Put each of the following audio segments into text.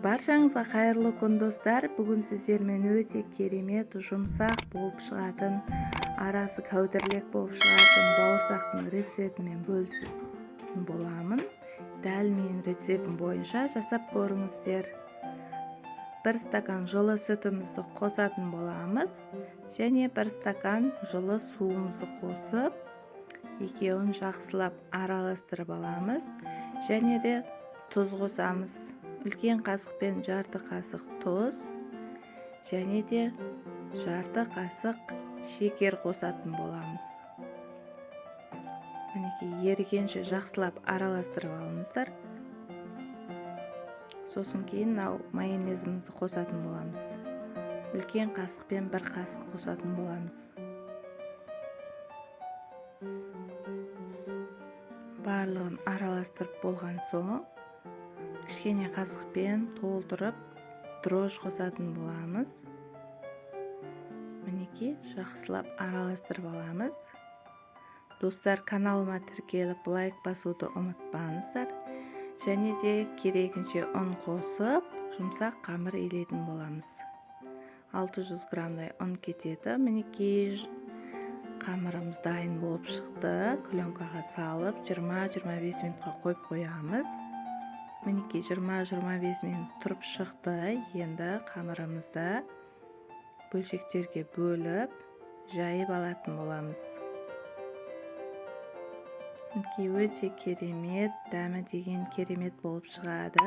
Баршаңызға қайырлы күн, достар! Бүгін сіздермен өте керемет, жұмсақ болып шығатын, арасы кәудірлек болып шығатын бауырсақтың рецептімен бөлісетін боламын. Дәл менің рецептім бойынша жасап көріңіздер. 1 стакан жылы сүтімізді қосатын боламыз және 1 стакан жылы суымызды қосып, екеуін жақсылап араластырып аламыз және де тұз қосамыз. Үлкен қасықпен жарты қасық тұз және де жарты қасық шекер қосатын боламыз. Мінекей, ерігенше жақсылап араластырып алыңыздар. Сосын кейін мынау майонезімізді қосатын боламыз. Үлкен қасықпен 1 қасық қосатын боламыз. Барлығын араластырып болған соң кішкене қасықпен толтырып дрожж қосатын боламыз. Мінекей, жақсылап араластырып аламыз. Достар, каналыма тіркеліп, лайк басуды ұмытпаңыздар. Және де керегінше ұн қосып, жұмсақ қамыр илейтін боламыз. 600 граммдай ұн кетеді. Мінекей, қамырымыз дайын болып шықты. Пленкаға салып 20-25 минутқа қойып қоямыз. Мінекей, 20-25 минут тұрып шықты. Енді қамырымызды бөлшектерге бөліп, жайып алатын боламыз. Мінекей, өте керемет, дәмі деген керемет болып шығады.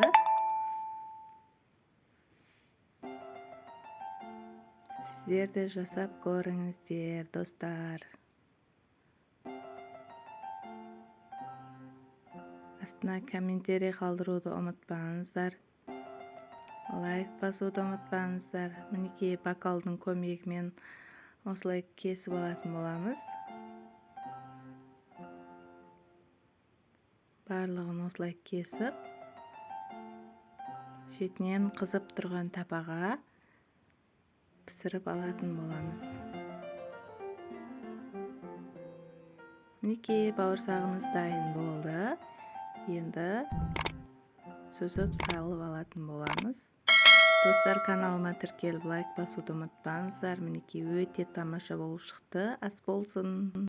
Сіздер де жасап көріңіздер, достар. Астына комментарий қалдыруды ұмытпаңыздар. Лайк басуды ұмытпаңыздар. Мінекей, бокалдың көмегімен осылай кесіп алатын боламыз. Барлығын осылай кесіп, шетінен қызып тұрған табаға пісіріп алатын боламыз. Мінекей, бауырсағымыз дайын болды. Енді сүзіп салып алатын боламыз. Достар, каналыма тіркеліп, лайк басуды ұмытпаңыздар. Мінекей, өте тамаша болып шықты. Ас болсын.